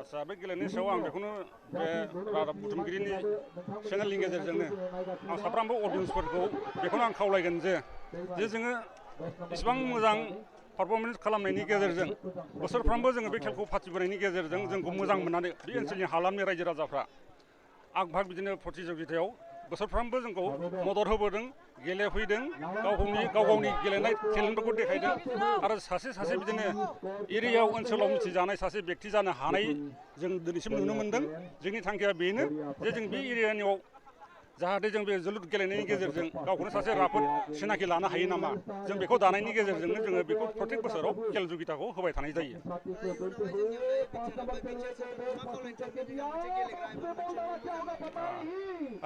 आदसा बे गेलेनायनि सायाव आं बेखौनो बे रादाब बुथुमगिरिनि चेनेलनि गेजेरजोंनो आं साफ्रोमबो अडियन्सफोरखौ बेखौनो आं खावलायगोन जे जोङो इसिबां मोजां पारफरमेन्स खालामनायनि गेजेरजों बोसोरफ्रोमबो जोङो बे खेलखौ फाथिबोनायनि गेजेरजों जोंखौ मोजां मोननानै बे ओनसोलनि हालामनि रायजो राजाफ्रा आग भाग बिदिनो प्रतियोगितायाव बोसोरफ्रोमबो जोंखौ मदद होबोदों गेलेफैदों गाव गावनि गेलेनाय टेलेन्टफोरखौ देखायदों आरो सासे बिदिनो एरियायाव ओनसोलाव मिथिजानाय सासे बेक्ति जानो हानाय जों दिनैसिम नुनो मोन्दों जोंनि थांखिया बेनो जे जों बे एरियानियाव जाहाथे जों बे जोलुर गेलेनायनि गेजेरजों गावखौनो सासे राफोद सिनाखि लानो हायो नामा जों बेखौ दानायनि गेजेरजोंनो जोङो बेखौ प्रत्येक बोसोराव खेल जुगिताखौ होबाय थानाय जायो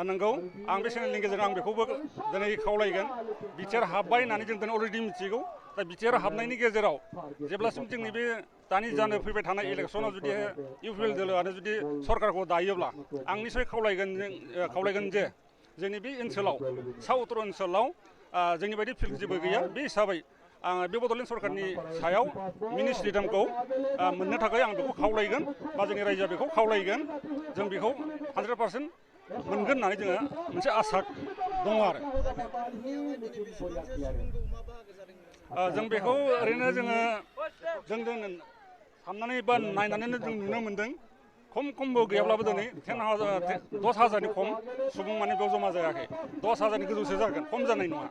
नंगौ आं बे चेनेलनि गेजेरजों आं बेखौबो दिनै खावलायगोन बिटिआर हाबबाय होननानै जों दिनै अलरेडि मिथिगौ दा बिटिआर हाबनायनि गेजेराव जेब्लासिम जोंनि बे दानि जानो फैबाय थानाय इलेक्सनाव जुदि इउपिएल दोलोआनो जुदि सरकारखौ दायोब्ला आं निसय खावलायगोन जे जोंनि बे ओनसोलाव सा उत्तर ओनसोलाव जोंनि बायदि फिल्ड जेबो गैया बे हिसाबै आङो बे बड'लेण्ड सरकारनि सायाव मिनि स्टेडियामखौ मोननो थाखाय आं बेखौ खावलायगोन बा जोंनि रायजोआ बेखौ खावलायगोन जों बेखौ 100% मोनगोन होननानै जोङो मोनसे आसा दङ आरो जों बेखौ ओरैनो जोङो साननानै बा नायनानैनो जों नुनो मोन्दों खमबो गैयाब्लाबो दिनै 10,000नि खम सुबुं माने बेयाव जमा जायाखै 10,000नि गोजौसो जागोन खम जानाय नङा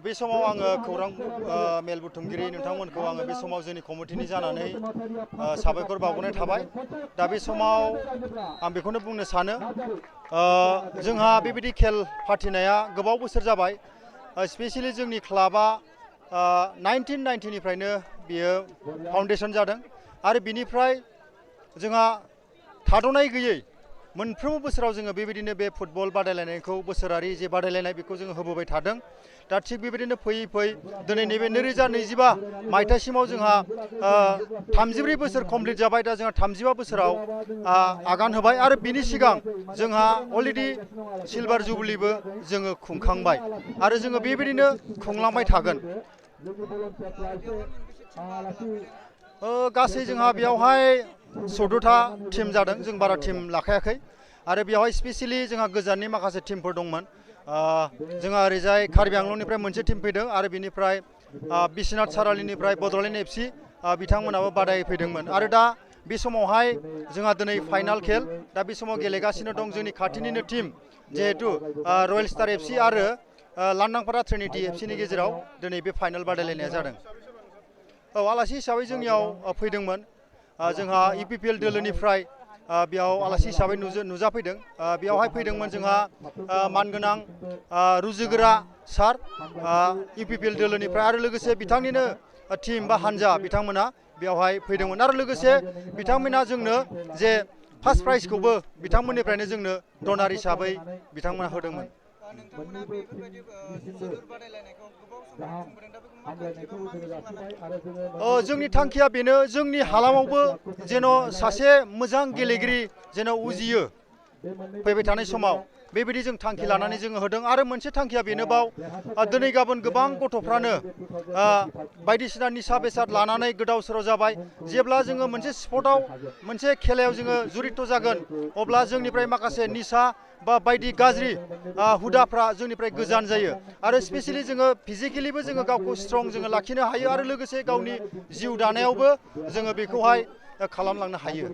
बे समाव आङो खौरां मेल बुथुमगिरि नोंथांमोनखौ आङो बे समाव जोंनि कमिटिनि जानानै साबायखर बावहरनाय थाबाय दा बे समाव आं बेखौनो बुंनो सानो जोंहा बेबायदि खेल फाथिनाया गोबाव बोसोर जाबाय स्पेसियेलि जोंनि क्लाबा 1990निफ्रायनो बियो फाउन्डेसन जादों आरो बिनिफ्राय जोंहा थाद'नाय गैयै मोनफ्रोमबो बोसोराव जोङो बेबायदिनो बे फुटबल बादायलायनायखौ बोसोरारि जे बादायलायनाय बेखौ जोङो होबोबाय थादों दा थिग बेबायदिनो फैयै दिनै नैबे 2025 मायथाइसिमाव जोंहा 34 बोसोर कमप्लिट जाबाय दा जोंहा 35 बोसोराव आगान होबाय आरो बिनि सिगां जोंहा अलरेडि सिलभार जुबलिबो जोङो खुंखांबाय आरो जोङो बेबायदिनो खुंलांबाय थागोन गासै जोंहा बेयावहाय 14था टिम जादों जों बारा टिम लाखायाखै आरो बेवहाय स्पेसियेलि जोंहा गोजाननि माखासे टिमफोर दंमोन जोंहा ओरैजाय कार्बि आंलंनिफ्राय मोनसे टिम फैदों आरो बिनिफ्राय बिश्वनाथ सारालिनिफ्राय बड'लेण्ड एफसि बिथांमोनाबो बादायफैदोंमोन आरो दा बे समावहाय जोंहा दिनै फाइनाल खेल दा बे समाव गेलेगासिनो दं जोंनि खाथिनिनो टिम जिहेतु रयेल स्टार एफसि आरो लांदांपारा ट्रिनिटि एफसिनि गेजेराव दिनै बे फाइनाल बादायलायनाया जादों आलासि हिसाबै जोंनियाव फैदोंमोन जोंहा इउपिपिएल दोलोनिफ्राय बेयाव आलासि हिसाबै नुजाफैदों बेयावहाय फैदोंमोन जोंहा मानगोनां रुजुगोरा सार इउपिपिएल दोलोनिफ्राय आरो लोगोसे बिथांनिनो टिम बा हानजा बिथांमोना बेयावहाय फैदोंमोन आरो लोगोसे बिथांमोना जोंनो जे फार्स्ट प्राइजखौबो बिथांमोननिफ्रायनो जोंनो डनार हिसाबै बिथांमोना होदोंमोन जोंनि थांखिया बेनो जोंनि हालामावबो जेन' सासे मोजां गेलेगिरि जेन' उजियो फैबाय थानाय समाव बेबायदि जों थांखि लानानै जोङो होदों आरो मोनसे थांखिया बेनोबाव दिनै गाबोन गोबां गथ'फ्रानो बायदिसिना निसा बेसाद लानानै गोदाव सोराव जाबाय जेब्ला जोङो मोनसे स्पर्टआव मोनसे खेलायाव जोङो जुरित' जागोन अब्ला जोंनिफ्राय माखासे निसा बा बायदि गाज्रि हुदाफ्रा जोंनिफ्राय गोजान जायो आरो स्पेसियेलि जोङो फिजिकेलिबो जोङो गावखौ स्ट्रं जोङो लाखिनो हायो आरो लोगोसे गावनि जिउ दानायावबो जोङो बेखौहाय खालामलांनो हायो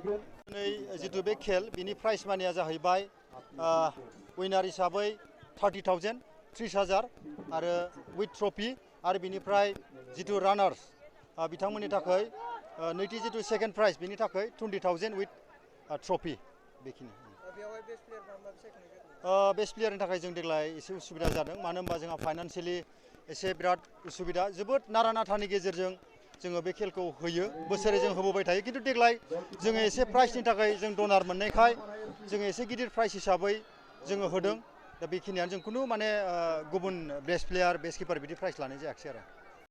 दिनै जितु बे खेल बिनि प्राइज मानिया जाहैबाय उइनार हिसाबै 30,000 30,000 आरो उइथ ट्रफि आरो बिनिफ्राय जितु रानार्स बिथांमोननि थाखाय नैथि जितु सेकेन्ड प्राइज बिनि थाखाय 20,000 उइथ ट्रफि बेखिनि बेस्ट प्लेयारनि थाखाय जों देग्लाय एसे उसुबिदा जादों मानो होनबा जोंहा फाइनान्सियेलि एसे बिराद उसुबिदा जोबोद नारा नाथानि गेजेरजों जोङो बे खेलखौ होयो बोसोरै जों होबोबाय थायो खिन्थु देग्लाय जोङो एसे प्राइजनि थाखाय जों डनार मोननायखाय जोङो एसे गिदिर प्राइज हिसाबै जोङो होदों दा बेखिनियानो जों खुनु माने गुबुन बेस्ट प्लेयार बेस्ट किपार बिदि प्राइज लानाय जायाखिसै आरो